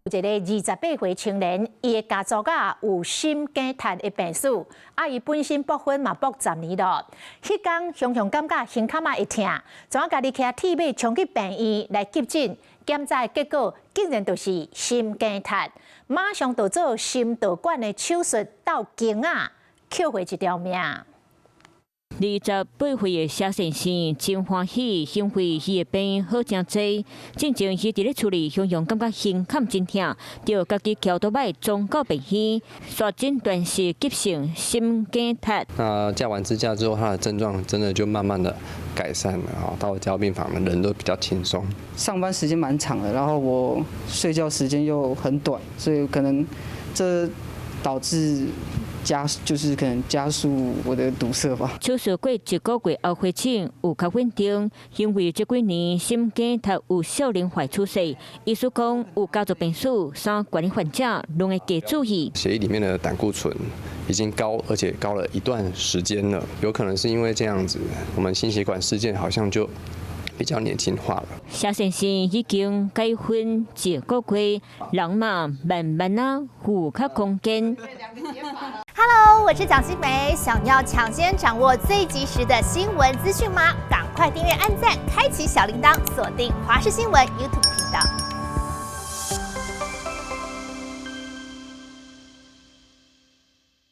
一个28歲青年，伊的家族啊有心梗塞的病史，啊，伊本身搏薰嘛搏10年咯。彼工雄雄感覺胸坎仔會疼，怎啊家己騎鐵馬衝去病院來急診，檢查的結果竟然就是心梗塞，馬上就做心導管的手術，鬥弓仔，抾回一條命。28歲的謝先生真歡喜，因為伊的病好誠濟。進前伊佇咧厝裡，雄雄感覺胸坎真疼，就家己騎歐多擺撞到病院，煞診斷是急性心梗塞。那架完支架之後，他的症狀真的就慢慢的改善了啊。到了加護病房，人都比較輕鬆。上班時間蠻長的，然後我睡覺時間又很短，所以可能這導致加就是可能加速我的堵塞吧。手術過一個月後回診有較穩定，因為這幾年心梗塞有少年化趨勢。醫師講有家族病史、三高的患者攏會加注意。血液裡面的膽固醇已經高，而且高了一段時間了，有可能是因為這樣子，我們心血管事件好像就比較年輕化了。謝先生已經結婚一個月，人嘛慢慢仔有較空間。 Hello，我是蔣新梅，想要搶先掌握最及時的新聞資訊嗎？趕快訂閱、按讚、開啟小鈴鐺，鎖定華視新聞 YouTube 頻道。